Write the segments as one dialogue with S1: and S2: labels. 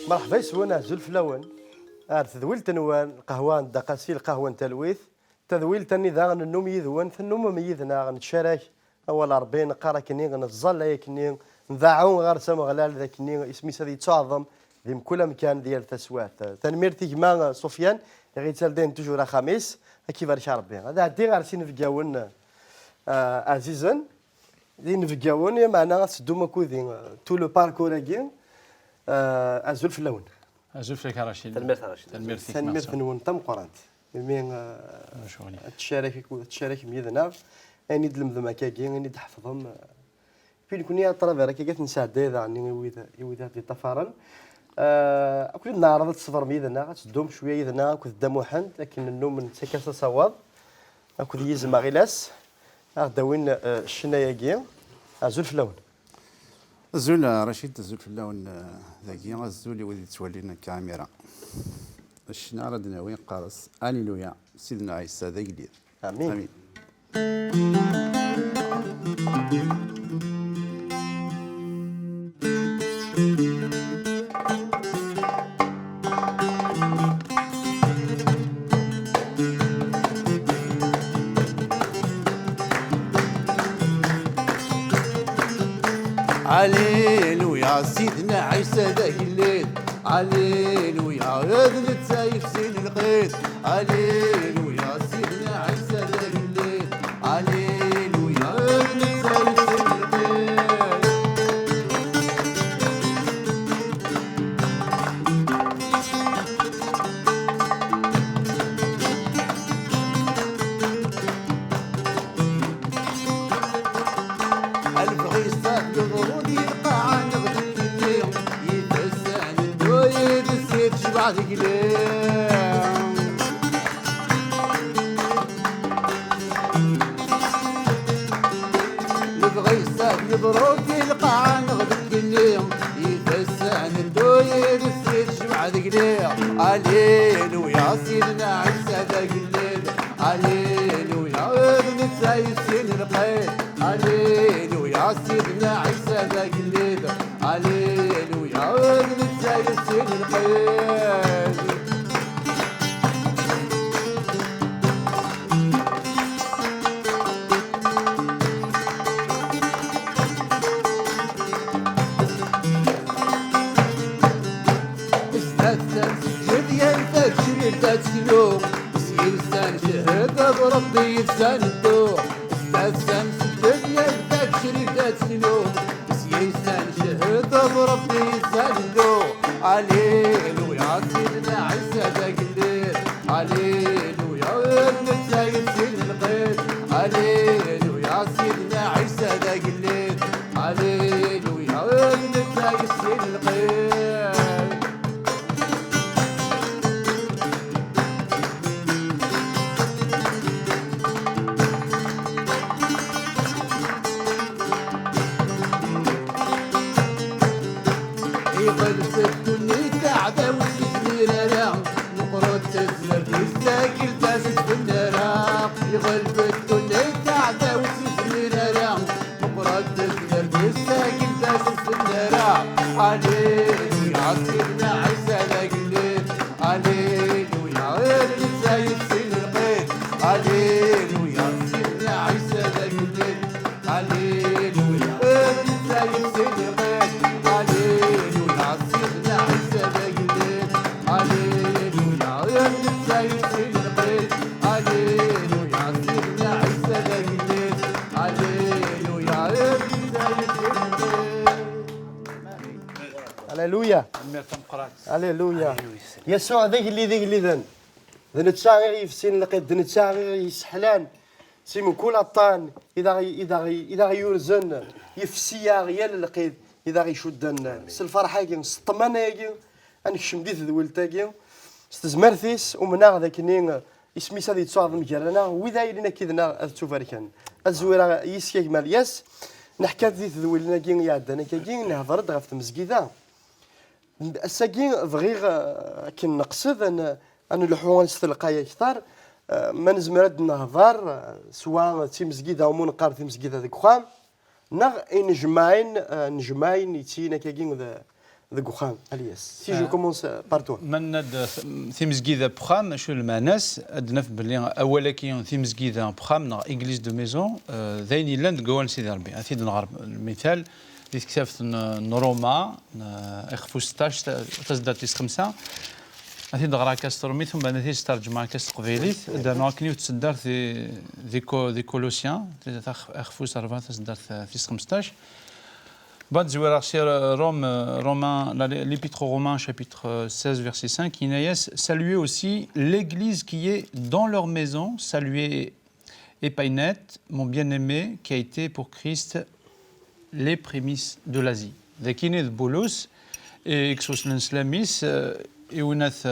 S1: مرحبا يسونا عزول فلاون ار تذويل تنوان القهوة الدقاسي القهوة نتالويث تذويل تاني ذا النوم يذوان ثنوم ميذنا نتشارك اول ربي نقرا كني نتظل يكني نذاعون غير سما غلال ذاكني اسمي سادي تعظم ذي كل مكان ديال تسوات تنميرتي كما سفيان غير تالدين توجور خميس كيف ربي هذا عدي غير سين فكاون عزيزا ذي نفكاون يا معنا غتسدو ماكوذي تو لو باركور اكي ازول فلاون.
S2: ازول فيك رشيد.
S3: تنميرت رشيد.
S2: تنميرتك.
S1: تنميرت نون تم قرانت مي تشارك ميدنا اني دلمذ مكاكي اني تحفظهم في كوني اترافير كي كتنسعد يعني يويد دي طفرا كل نعرض تصبر ميدنا غتدوم شويه يدنا كنت دا محند لكن النوم نتسكا صواب اكو يزما غيلاس غداوين الشناياكي. ازول فلاون.
S4: ازول رشيد، ازول فلاون ذاكي ازول يودي تولينا كاميرا الشنا راه دناوي قارص اليلويا سيدنا عيسى ذا قليل.
S1: امين
S4: امين. عليلويا سيدنا عيسى ذاك الليل، عليلويا هذا نتسايف سين القيد، عليلويا سيدنا عيسى ذاك الليل، عليلويا هذا نتسايف سين القيد. ألف غيصة يضرب يلقى نغدي الليل، يتسع الدويد السيد شبع ثقليل. البغيصة يضرب يلقى نغدي الليل، يتسع الدويد السيد شبع ثقليل. عليلويا سيدنا عيسى ذاك الليل، عليلويا نتسايب سين القيد، عليلويا سيدنا عيسى ذاك الليل، عليلويا نتسايب سين القيد. بربي يتساندو استسلم الدنيا تكشري تسلو سيسان شهد بربي يتساندو. عليلويا سيدنا عيسى ذاك الليل، عليلويا نتسايد سين القيد، عليلويا سيدنا عيسى ذاك الليل، عليلويا نتسايد سين القيد. عليلويا سيدنا عيسى ذاك الليل، عليلويا نتسايب سين القيد، عليلويا سيدنا عيسى ذاك الليل، عليلويا نتسايب سين القيد، عليلويا سيدنا عيسى ذاك الليل، عليلويا نتسايب سين القيد، عليلويا سيدنا عيسى ذاك الليل، عليلويا نتسايب سين القيد.
S1: هللويا. هللويا. يسوع ذاك اللي ذاك اللي ذن ذن تساغي يفسين القيد، ذن تساغي يسحلان سيمو كل الطان إذا إذا إذا يرزن يفسيا غيال القيد إذا يشدن سالفرحة كي سطمانة كي أنكشم ديت ذويلتاكي ستزمرثيس ومنا ذاك نين اسمي سادي تصعد مجرنا وإذا إلينا كذنا أتوفركن الزويرة يسكي مالياس نحكي ديت ذويلنا كي يعدنا كي نهضرد غف تمزكيدا الساكين بغيغ كي نقصد ان نلحو نستلقايا اكثر ما نزمر نهضر سواء تيمزكيدا او منقار تيمزكيدا ديك خام نغ نجمعين نجمعين يتينا كاكين ذڨ وخام الياس si je commence par toi.
S2: من ثيمزكيدا بخام شو المعناس ادنا بلي اولا كي ثيمزكيدا بخام نا église de maison ذاين يلان ڨوال سيدي ربي اثيد نغرب المثال دي كتافة روما اخفو 16 تزداد 5 اثيد غرا كاس ترمي ثم بعد ثي ترجمة كاس قبيليت دانو كني تسدار في ذي Colossiens اخفو 4 تزداد 15. بعد زوير Rome, Romains, l'Épître aux Romains, chapitre 16, verset 5, Inaïs, saluez aussi l'église qui est dans leur maison, saluez Épaïnète, mon bien-aimé, qui a été pour Christ les prémices de l'Asie. ذاكيني بولس إكسوس السلاميس يوناث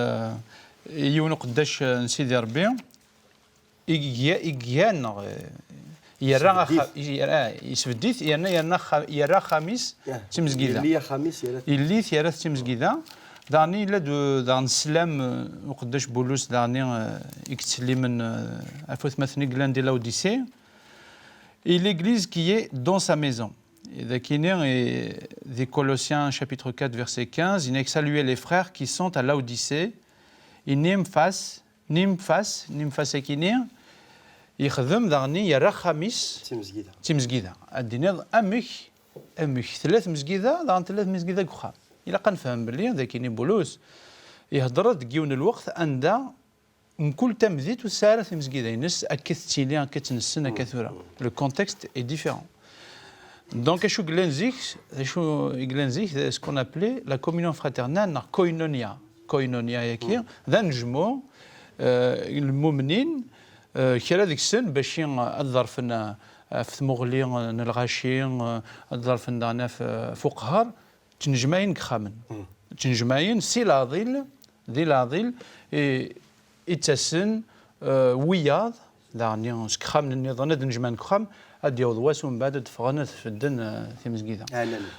S2: يون قداش سيدي ربي إيجيان يرى يسفديت يرنا يرنا يرى خميس تمزكيدا
S1: اللي خميس يرى
S2: اللي يرى تمزكيدا داني لا دان السلام وقداش بولس داني يكتسلي من 1080 كلان دي Laodicée et l'église qui est dans sa maison. Et des Colossiens chapitre 4 verset 15, il n'a que salué les frères qui sont à Laodicée, et Nymphas, Nymphas, Nymphas أكيني يخدم داغني يرى خميس
S1: تيمزكيدا
S2: تيمزكيدا الدينيض امك امك ثلاث مزكيدا داغن ثلاث مزكيدا كوخا الا قنفهم بلي ذاكيني بولوس يهضر ديون الوقت عند كل تمذيت وسارة في مزكيدا ينس اكث تيلي اكث نسن اكثورا le contexte est différent. Donc, اشو قلان زيك اشو قلان زيك ce qu'on appelait la communion fraternelle نا koinonia koinonia ياكي ذا نجمو المؤمنين كرا ديك السن باش الظرف في ثمغلي نلغاشي الظرف دانا فوق هار تنجماين كخامن تنجماين سي لاضيل دي لاضيل يتسن وياض دعني سكخام النظام نجمان كخام اد يوض واس ومن بعد تفغن تفدن ثيمزكيدا.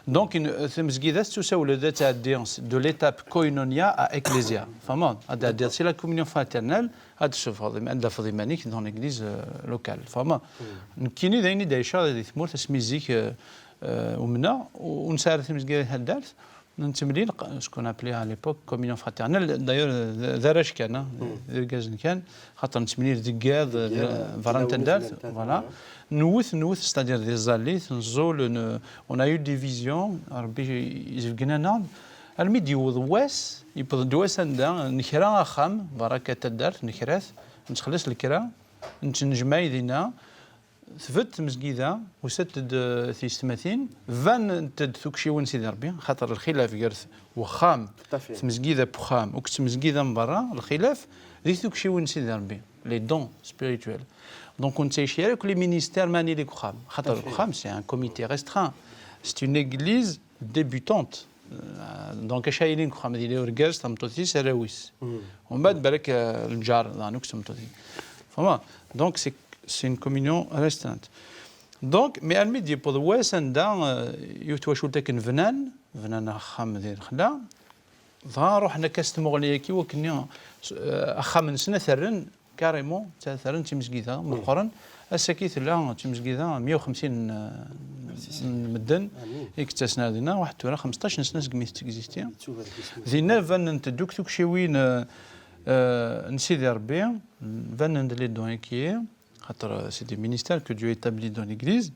S2: Donc ثيمزكيدا تساوي ذات تعدي de l'étape koinonia à ecclésia. فهمت هذا c'est la communion fraternelle هاد تشوف عندها فضيمانيك dans l'église locale. فهمت كيني دايني دايشا دي ثمورت اسمي ومنا ونسار ثيمزكيدا هدارت نتملين ce qu'on appelait à l'époque communion fraternelle. D'ailleurs ذراش كان ذركازن كان خاطر نتملين دكاد فرانتا دارت voilà نوث نوث c'est-à-dire des زاليت نزول on a eu des visions ربي يزفقنا نعم الميد يوض واس يبض دواس عندها نكرا خام بركة تدارت نكراث نتخلص الكرا نتنجماي دينا ثبت مزكيدا وست ثيستماثين فان تد ثوكشي سيدي ربي خاطر الخلاف قرث وخام تمزكيدا بخام وكت مزكيدا من برا الخلاف ذي ثوكشي سيدي ربي les dons spirituels. Donc on sait que les ministères ماني لي خام خاطر الخام c'est un comité restreint, c'est une église débutante. Donc اشايلين خام ديال وركاز تمطوتي سراويس ومن بعد بالك الجار دانوك تمطوتي فهمت. Donc c'est une communion restreinte. Donc, mais الميدي بوض واسن دا يوتواشول فنان فنان خام ديال الخلا ظا روحنا كاس تمغلية كي وكني اخا سنة ثرن carrément ثرن تيمزكيدا مقرن اساكي لا تيمزكيدا 150 مدن يكتسنا دينا واحد تورا 15 سنه سكميت تكزيستي زينا فان نتدوك توكشي نسيدي ربي فان les dons كي خاطر c'est des ministères que Dieu établit dans l'église.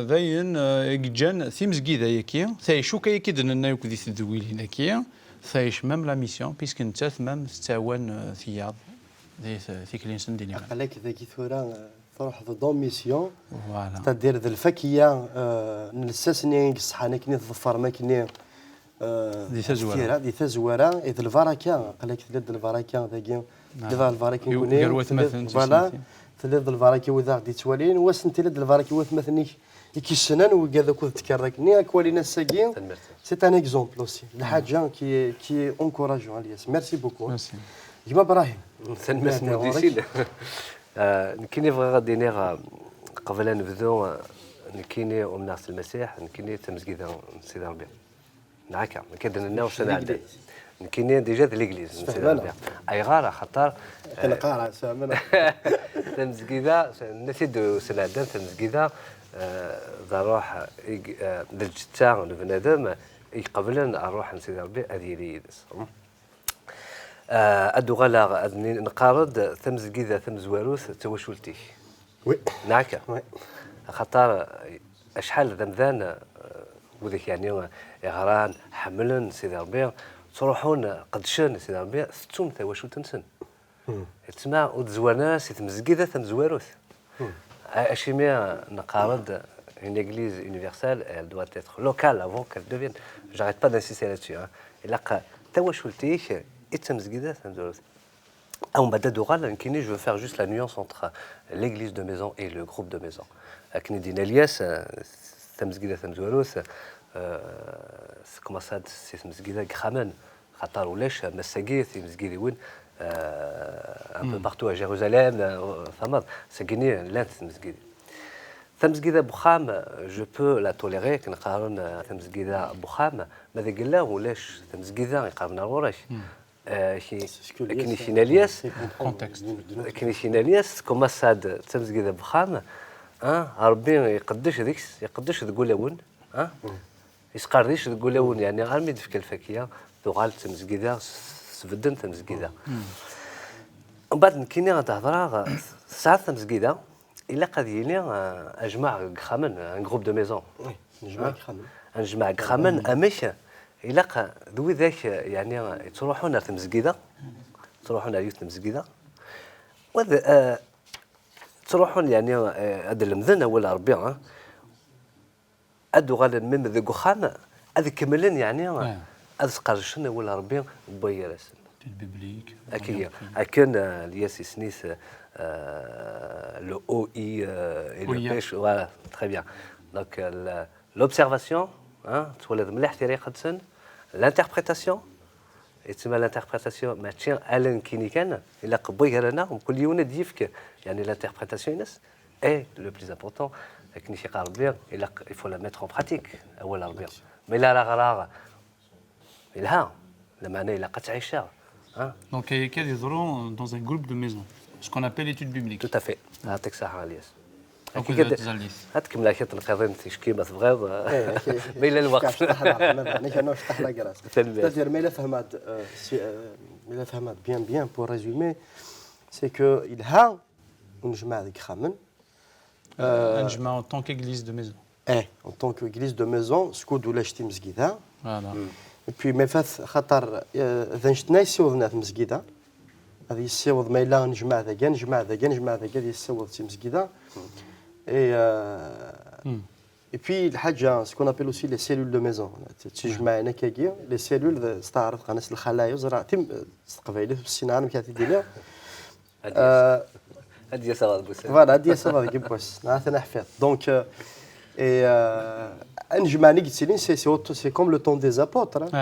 S2: ذاين جان ثيمزكيدا ياكي ثايشو كاي كي دنا يوك دي تدويل هناكي ثايش même la mission puisque نتا même تتعاون ثياض دي ثيكلين ديني
S1: قالك ذاكي ثورا تروح dans mission تدير ذا الفاكية نلساسني الصحانة كني تظفر ما كني
S2: دي تزوارة
S1: دي تزوارة إذ البركة قالك تلد البركة ذاكي تلد البركة
S2: نكوني
S1: voilà تلد البركة وذا غادي توالين واسن تلد البركة وثمثني يكيسنان وكذا كنت تكركني اكوالينا الساكين c'est un exemple aussi الحاجه qui est encourageant الياس merci beaucoup.
S2: ميرسي.
S1: كيما ابراهيم.
S3: تنمس موديسيل نكيني بغا غادي نيغ قبل نبدو نكيني أمناس المسيح نكيني تمزكيدا سيدي ربي نعاكا كدنا لنا وسنة عندنا نكيني déjà د l'église سيدي ربي اي غارة خاطر
S1: كنقارع سامنا.
S3: تمزكيدا نسيد سنعدان تمزكيدا ذا ذا الجتة بنادم يقبلن الروح نسيد ربي أذي يدس أدو غلا نقارد تمزكيدا تمزواروث توشولتيك
S1: oui
S3: نعكا
S1: oui
S3: خاطر اشحال ذمذان وذيك يعني غران حملن سيدي ربي تروحون قدشن سيدي ربي ستون تواشلت نسن تسمع وتزوانا سي تمزكيدا تمزواروث اشيمي نقارد une église universelle, elle doit être locale avant qu'elle devienne. J'arrête pas d'insister là-dessus. Hein. إلاق تاواشولتيك إتمزكيدا تمزواروث. أو بعد دوغال كيني je veux faire juste la nuance entre l'église de maison et le groupe de maison. أكني دينا الياس تمزكيدا تمزواروث كما سي تمزكيدا كخامان خاطر ولاش مساكي تمزكيدي وين un peu partout à Jérusalem فما ساكيني لانت تمزكيدي تمزكيدا بخام je peux la tolérer كنقارن تمزكيدا بخام ماذا قال ولاش تمزكيدا يقارن غوراش كني شينا الياس
S2: contexte
S3: كني شينا الياس كما ساد تمزكيدا بخام ربي يقدش ديك يقدش تقول ها يسقرديش تقول يعني غير مي دفك الفاكهه تغال تمزكيدا سبدن تمزكيدا ومن بعد كاينين غتهضر ساعات تمزكيدا الا قد يلي اجمع خامن un groupe de maison
S1: نجمع خامن
S3: نجمع خامن امش الا ذوي ذاك يعني تروحون تمزكيدا تروحون يوث تمزكيدا وذ تروحون يعني هذا المذن ولا ربي ادو غالا من ذا خام هذا كملن يعني هذا سقرشن ولا ربي بويراسن
S2: ال biblique
S3: اكيد اكن الياس سنيس le O I et le P voilà très bien donc l'observation hein تولد مليح في طريقه سن l'interprétation يتسمى l'interprétation ماشي الان كيني كان الا قبي لنا كل يوم ديفك يعني l'interprétation ناس et le plus important لكن شي قارب الا il faut la mettre en pratique اول ربي mais لا راه راه الها المعنى الا قد تعيشها.
S2: Donc, il y a des dans un groupe de maisons, ce qu'on appelle l'étude biblique.
S3: Tout à fait. يعطيك الصحة الياس. هاتكم لك تنقضي تشكي ما تبغيض ما الا الوقت.
S1: انا نفتح la grâce. C'est-à-dire mais فهمت mais فهمت bien bien pour résumer c'est que إلها ونجمع ذيك خامن.
S2: نجمع en tant qu'église de maison.
S1: ايه en tant qu'église de maison سكود ولا شتي مسكيده.
S2: Voilà.
S1: Et puis ما فات خاطر ذا نشتنا يسوضنا في مسكيده هذه يسوض ما الا نجمع ذاك نجمع ذاك نجمع ذاك هذه يسوض في مسكيده. Et puis الحاجه ce qu'on appelle aussi les cellules de maison تجمع هنا كاكي les cellules استعرض قناة الخلايا زرع تم تقبيلي في الصناعه مكاتي ديالها
S3: هادي سافا بوس
S1: voilà هادي سافا كي بوس انا حفيظ donc et نجمع نيك تسيلين c'est c'est comme le temps des apôtres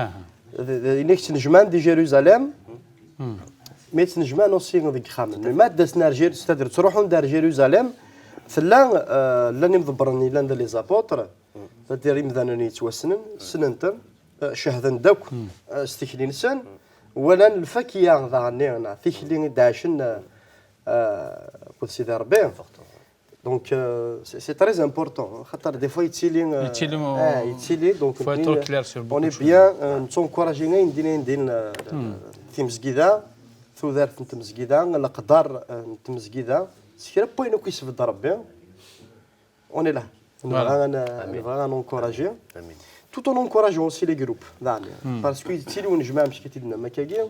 S1: إنك تنجمع دي Jérusalem mais تنجمع aussi ديك خامن ما داسنا c'est-à-dire تروحون دار Jérusalem ثلا لاني مضبرني لان les apôtres c'est-à-dire يمذانني يتوسنن سننتن شهدن دوك استكلين سن ولا الفاكية ذا تيكلي داعشن قد سيدي ربي. Donc c'est très important. خاطر des fois يتسيلي يتسيلي donc
S2: faut être clair sur
S1: on est bien نتونكوراجينا ندينا ندين تيمزكيدا ثوذار تمزكيدا القدر تمزكيدا سكرا بوينو كيسفد ربي on est là نبغى نونكوراجي tout en encourageant aussi les groupes parce que يتسيلي ونجمع مش كتيدنا ما كاين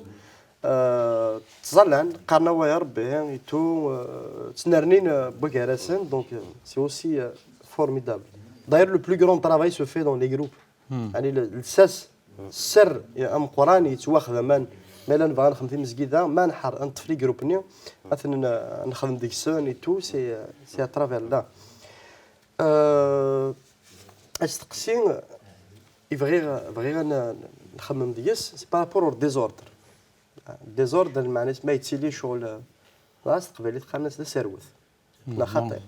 S1: تظلن قرنا يا ربي tout تنرنين بوكراسن donc c'est aussi formidable. D'ailleurs, le plus grand travail se fait dans les groupes. يعني الساس السر ام قران يتواخذ من ما لا نبغى نخدم في مسجد ما نحر نطفي les groupes ني مثلا نخدم ديك السون et tout c'est à travers là استقسي يبغي بغي نخمم ديس c'est par rapport au désordre désordre معناه ما يتسيلي شغل راس قبيلي تقارن دا سروث لا خطير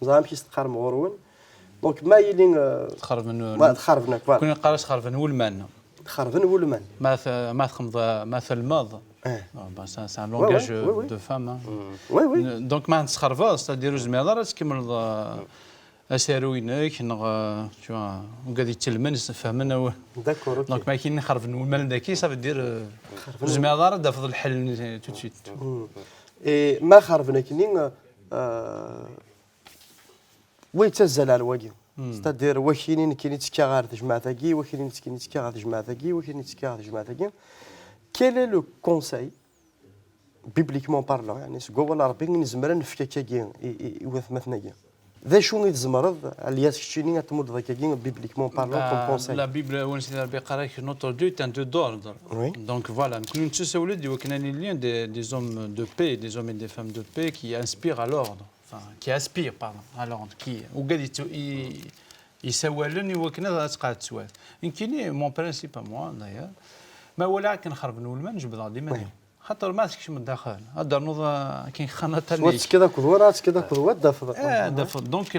S1: زعما كي تقارن غورون donc ما يلي
S2: تخرب من
S1: ما تخربنا
S2: كون قارش خربن ولمان
S1: تخربن ولمان
S2: ما ما تخمض ما ثلمض Ben, c'est un langage de femme. Hein.
S1: Oui, oui.
S2: Donc, ما نتخرفض, c'est-à-dire زمير تكمل اساروينك نغ tu vois وقاعد يتلمن فهمنا.
S1: D'accord, ok.
S2: Donc ما كاين نخرف المال داكي, ça veut dire زمير دافض الحل tout de suite.
S1: إيه ما خرفنا كنين ويتزل على الواقي, c'est-à-dire وكينين كاين تكا غير تجمع تاكي وكاين كاين تكا غير تجمع تاكي وكاين تكا غير تجمع تاكي. Quel est le conseil, bibliquement parlant, يعني سكوا ولا ربي نزمر نفكا كاكي يوثمثنا ذا شو يتزمرض الياس كتشيني تمود ذاك bibliquement parlant, comme conseil?
S2: La Bible وين سيدي ربي قرا que notre Dieu est un Dieu d'ordre. Donc voilà, نكونوا نتسولد وكنا des hommes de paix, des hommes et des femmes de paix qui inspirent à l'ordre, enfin qui aspirent, pardon, à l'ordre, qui وقال يسوالن وكنا تقعد تسوال. يمكن mon principe à moi d'ailleurs, ما ولا كنخرب نول نجبد ديما خاطر ما تكش من الداخل هذا نوض كاين خانه
S1: تاني كذا كذوره كذا كذوره دافض.
S2: اه دافض. Donc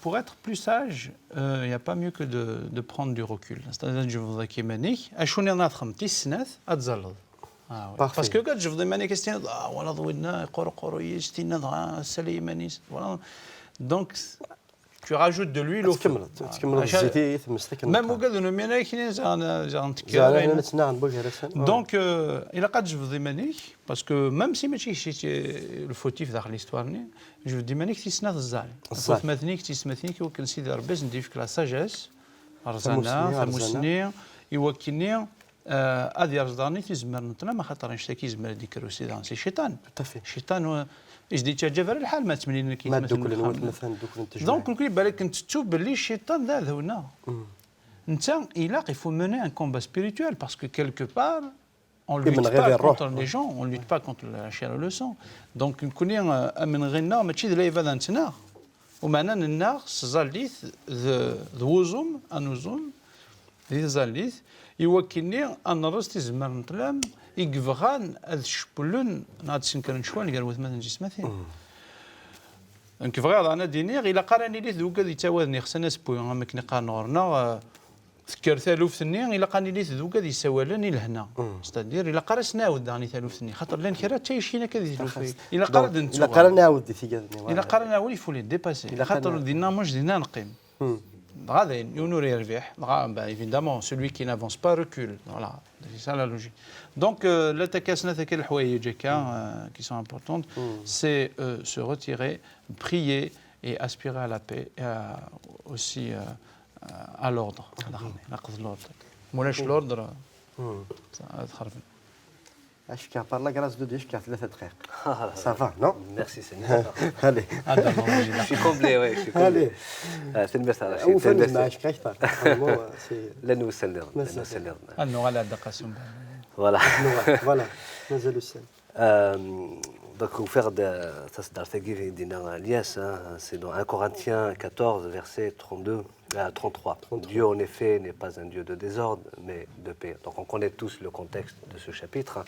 S2: pour être plus sage, il y a pas mieux que de prendre du recul, c'est-à-dire تجبد كيمانيك اشوني ناثخم تيسنات اتزلض parce que كتجبد مانيك استين ولا ضوينا قرو قرو يستينا سالي مانيس, voilà, donc tu rajoutes de l'huile au feu.
S1: تكمل تكمل الزيت تمس.
S2: Même وقال نمينا كاين زعما
S1: تكمل.
S2: Donc الى قد جبد مانيك, parce que même si ماشي شي le fautif داخل l'histoire, جبد مانيك تيسنا الزال ثمثنيك تيسمثنيك وكان سيدي ربي نديفك la sagesse رزانا ثموسني يوكلني هذه رزداني تيزمر نتنا ما خاطر نشتكي يزمر ديك الروسي c'est الشيطان. الشيطان ايش دي تجافر الحال ما تمنين
S1: كي ما دوك مثلا دوك.
S2: Donc نقول بالك نتو باللي الشيطان ذا هنا انت الى il faut mener un combat spirituel, parce que quelque part on ne lutte pas contre les gens, on ne lutte pas contre la chair et le sang. Donc نكوني من غيرنا ماشي ذا لا نتنا ومعنا النار سزاليث ذوزوم انوزوم ذي زاليث يوكلني ان رز تزمر نطلام يقفغان هذ شبلون نعاد سنكرن شوان قال وثمان جسمثين. Donc بغير انا ديني الا قراني لي ذوك يتوازني خصنا سبوي ما كني قارن غورنا تذكر ثالوثني الا قاني لي ذوك يسوالن لهنا, c'est-à-dire الا قرا سناود داني ثالوثني خاطر لان كرا تايشينا كذي الا قرا
S1: الا قرا نعاود
S2: الا قرا نعاود, il faut les dépasser خاطر دينا مش دينا نقيم غادا يونور يربح. Évidemment, celui qui n'avance pas recule, voilà, c'est ça la logique. Donc la تكاسنا ذاك الحوايج هكا qui sont importantes, c'est se retirer, prier et aspirer à la paix et aussi à l'ordre. ناخذ l'ordre مولاش l'ordre تخرب.
S1: اشكا par la grâce de Dieu اشكا 3 دقائق, ça va, non?
S3: Merci Seigneur.
S1: Allez.
S3: Je suis comblé, oui, je suis comblé. تنبس على شيء.
S1: تنبس معاش اكثر.
S3: لا نوصل لا نوصل.
S2: النغة لا دقاسم.
S3: Voilà.
S1: Voilà, مازال السن.
S3: Donc, faire de c'est dans 1 Corinthiens 14, verset 32 à 33. 33. Dieu, en effet, n'est pas un Dieu de désordre, mais de paix. Donc, on connaît tous le contexte de ce chapitre.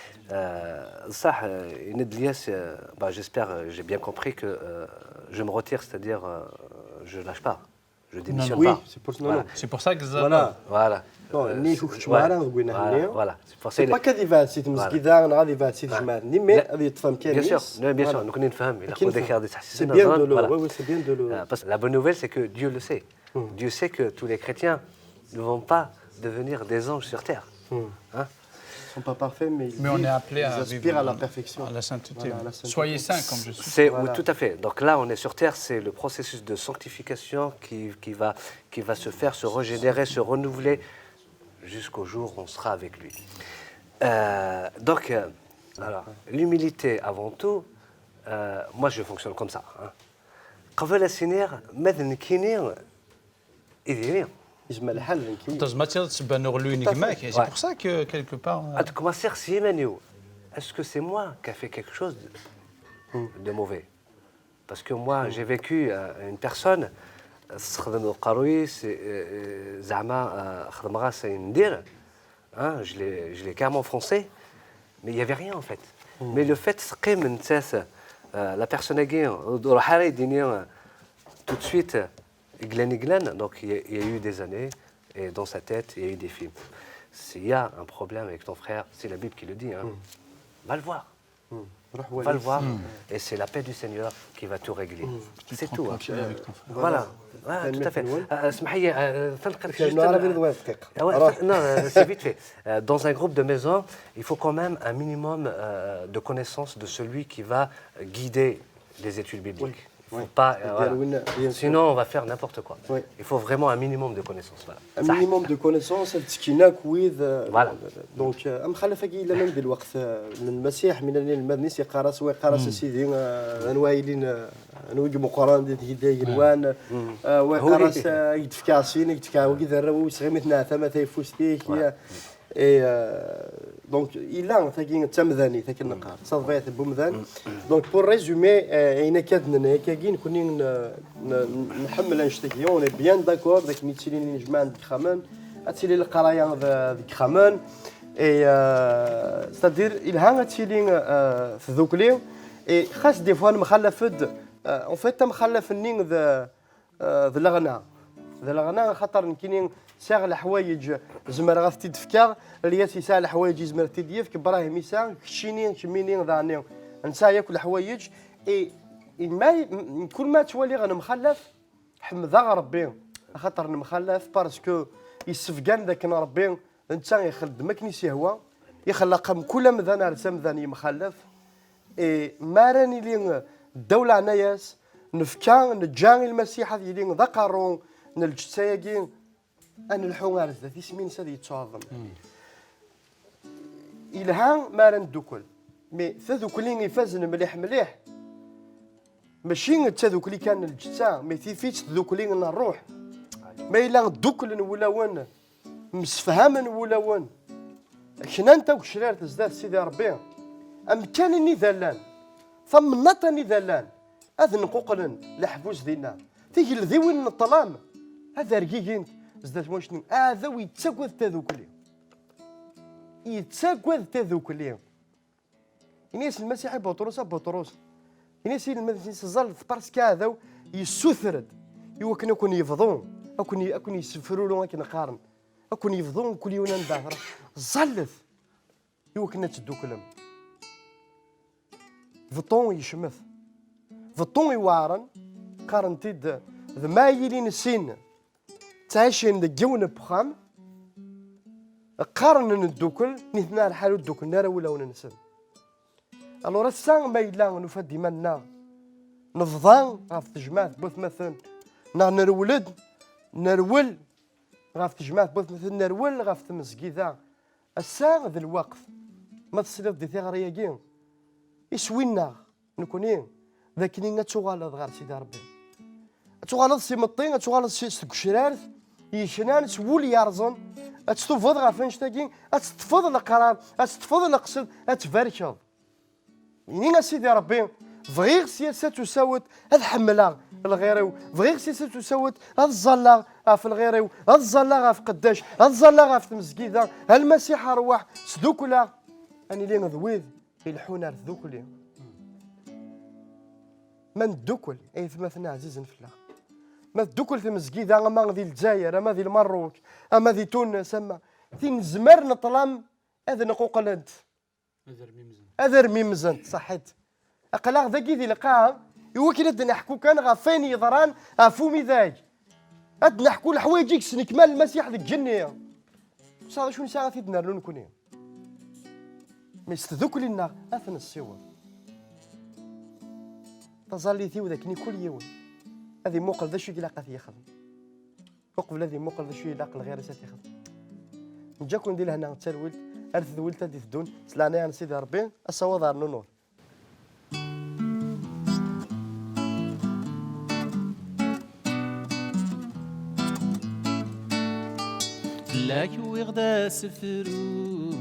S3: Ça, bah, j'espère, j'ai bien compris que je me retire, c'est-à-dire je ne lâche pas. Je démissionne
S1: Oui,
S3: pas.
S1: C'est pour, non,
S2: c'est pour ça que
S1: Voilà.
S3: Voilà.
S1: Non, ني
S3: Voilà.
S1: C'est pour ça. Pas كذي فات سيت مسكيدا غادي فات سيت جماعة mais غادي يتفهم
S3: كامل. Bien sûr, bien sûr. نكون نفهم
S1: إلا خذ غادي تحسس. C'est bien de le, oui, c'est bien de le.
S3: Parce que la bonne nouvelle, c'est que Dieu le sait. Dieu sait que tous les chrétiens ne vont pas devenir des anges sur terre. Hein?
S1: Ils ne sont pas parfaits, mais ils
S2: Mais on est appelé
S1: ils
S2: à
S1: aspirent à la perfection.
S2: À la sainteté.
S1: Voilà, à la sainteté.
S2: Soyez saints comme je suis.
S3: C'est oui, tout à fait. Donc là, on est sur terre, c'est le processus de sanctification qui va se faire, se régénérer, se renouveler jusqu'au jour où on sera avec lui. Donc, alors, l'humilité avant tout, moi je fonctionne comme ça. Hein. قبل السنير ماذا نكيني إذا
S1: يجمع الحل.
S2: ما تبان c'est pour ça que quelque part.
S3: Est-ce que c'est moi qui a fait quelque chose de mauvais? Parce que moi, j'ai vécu une personne تخدم القروي زعما خدم راسي ندير, hein, je l'ai carrément froncé, mais il n'y avait rien en fait. Mais le fait تقيم نتاس la personne tout de suite Glenn Glenn, donc il y a eu des années, et dans sa tête, il y a eu des films. S'il y a un problème avec ton frère, c'est la Bible qui le dit, hein. Va le voir. Va le voir. Et c'est la paix du Seigneur qui va tout régler. C'est tout. Hein. Voilà. Ah, tout à fait. Non, c'est vite fait. Dans un groupe de maison, il faut quand même un minimum de connaissance de celui qui va guider les études bibliques. Il faut pas, voilà. Sinon, on va faire n'importe quoi. Oui. Il faut vraiment un minimum de connaissances. Voilà.
S1: Un minimum de connaissances, voilà. Donc, أمخالفة إلا من بالوقت المسيح من المدنيس يقرأ ويقرأ سيدي أنوايلين أنوي مقارنة دي يلوان ويقرأ يدفكع سين يدفكع وكذا رو سغيمتنا ثما تيفوستيك Et donc, il a un تمذاني ذاك النقار صافي بومذان. Donc pour résumer, اين كادنا كاين كوني نحمل نشتكي on est bien d'accord ذاك ميتيلين نجمع عند خامان اتيلي القرايه ذيك خامان et c'est-à-dire il تيلي في ذوكلي et خاص des fois مخلفد en fait مخلف النين ذا الغنا ذا الغنا خاطر نكيني ساغ الحوايج زمر غاف تدفكا الياس يساع الحوايج زمر تديفك ابراهيم يساع كشيني كميني ضعني نسا ياكل الحوايج اي ما كل ما تولي غنمخلف حمد ربي خاطر نمخلف parce que يسفقان ذاك ربي انت يخدمك نيسي هو يخلق كل مذان على مذان يمخلف اي ما راني لي الدولة عناياس نفكا نجان المسيح هذه لي ذا قارون نلجتساياكي أن الحوار ذات اسمين سادي يتعظم إلها ما رندوكل مي ثذوكلين يفازن مليح مليح ماشي تذوكلي كان الجتا مي تيفيت تذوكلين الروح ما إلا دوكل ولا مسفهما ولا كنا انت وكشرار تزداد سيدي ربي أمكان ني ذلان ثم نطني ذلان أذن قوقلن لحبوس دينا تيجي الذيوين الظلام هذا رقيقين زدات موشني هذا ويتساكوذ تذوكلي يتساكوذ تذوكلي إنيس المسيح بطرس بطرس إنيس المسيح زال parce que هذا يسثرد يوكن يكون يفضون أكون يسفروا لهم قارن أكون يفضون كل يوم ندهر زلث يوكن تدوكلم فطون يشمث فطون يوارن قارنتيد ذما يلين السين تعيشين دجون بخام قارن ندوكل نثنا الحال الدوكل نرى ولا وننسى الورا السان ما إلا نفدي منا نفضان غاف تجمعت بوث مثلا نرولد نرول غاف تجمعت بوث مثلا نرول غاف تمسكيذا السان ذا الوقت ما تصير دي ثغرياكي يسوينا نكونين ذاك تغالط غير سيدي ربي تغالط سي مطين تغالط سي كشرارث يشنان سول يارزن اتستفض غاف نشتاكي اتستفض القرار اتستفض القصد اتفركض يعني سيدي ربي بغيغ سياسة تساوت هاد حملة الغيريو بغيغ سياسة تساوت هاد الزلا في الغيريو هاد الزلا في قداش هاد الزلا في المسكيدة المسيح أرواح سدوكلا أني لي نذويذ يلحونا ذوكلي ما ندوكل أي ثمثنا عزيز فلا ما تدوكل في مسكيدة أما ذي الجزائر أما ذي المروك أما ذي تونس أما ذي زمر نطلم هذا نقوقلنت هذا رمي مزنت صحيت أقلاغ ذاكي ذي لقاها يوكل نحكو كان غافين يضران غافومي ذاك أد نحكو الحوايج سنكمال المسيح ذيك الجنية بصح شو نساعة في دنا لون كوني مي ستذوك لنا أثن السوا تظلي وذاكني كل يوم هذه موقل ذا شو يلاقى في يخدم وقبل هذه موقل ذا شو يلاقى الغير سات يخدم نجاكم ندير هنا تسالولت أرث ذولت دي ثدون سلاني عن سيدي ربي الصواب دار نور
S5: لك وغدا سفرو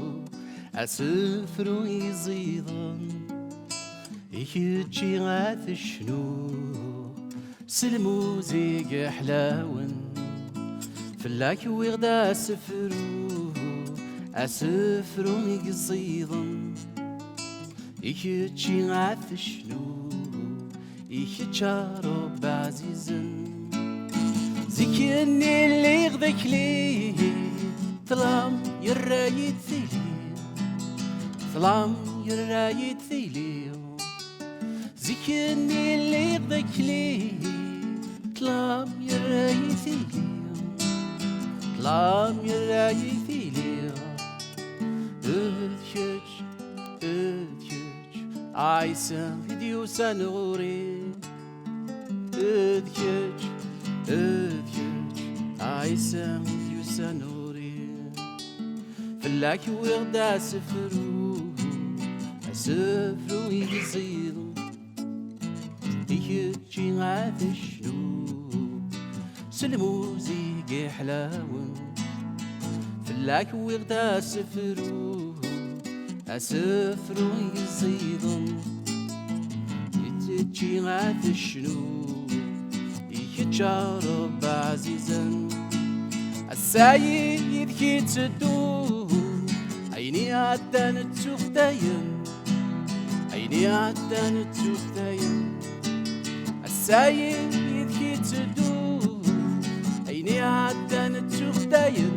S5: أسفرو يزيضن يكتشي غاث شنو سلموزيق حلاون فلاك وغدا سفرو أسفرو يزيضن يكتشي غاث شنو يكتشارب عزيزن زكني اللي غداك ليه ظلام يرايد ثلي ظلام طلام يرايد ثيلي زكني اللي غذاك لي طلام يرايد ثيلي طلام يرايد ثيلي اذكج اذكج عايسة فيديو سنغوري اذكج اذكج عايسة فيديو سنغوري فلاك وغدا سفرو سفرو يزيد يكتشي غاثشنو سلمو زيق حلاون فلاك وغدا سفرو أسفرو يزيد يتشي غاثشنو يكتشارب عزيزا السايد كي تدو عيني عدان تسوختين عيني عدان تسوختين السايد كي تدو عيني عدان تسوختين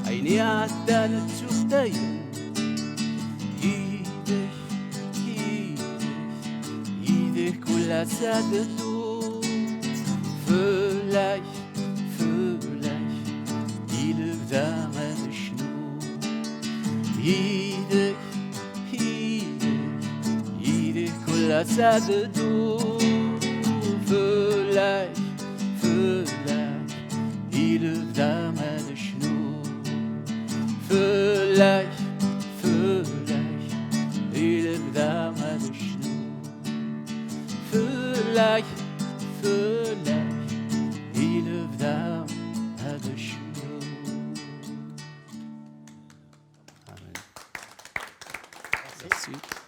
S5: عيني عدان تسوختين يدك يدك يدك كل سادتو فلاك فلاك يلبدا غاد شنو يدك يدك يدك كل سادتو فلاك فلاك يلبدا غاد شنو فلاك فلاك يلبدا غاد شنو فلاك فلاك يلبدا هذا شنو.
S4: Amen.
S5: Merci.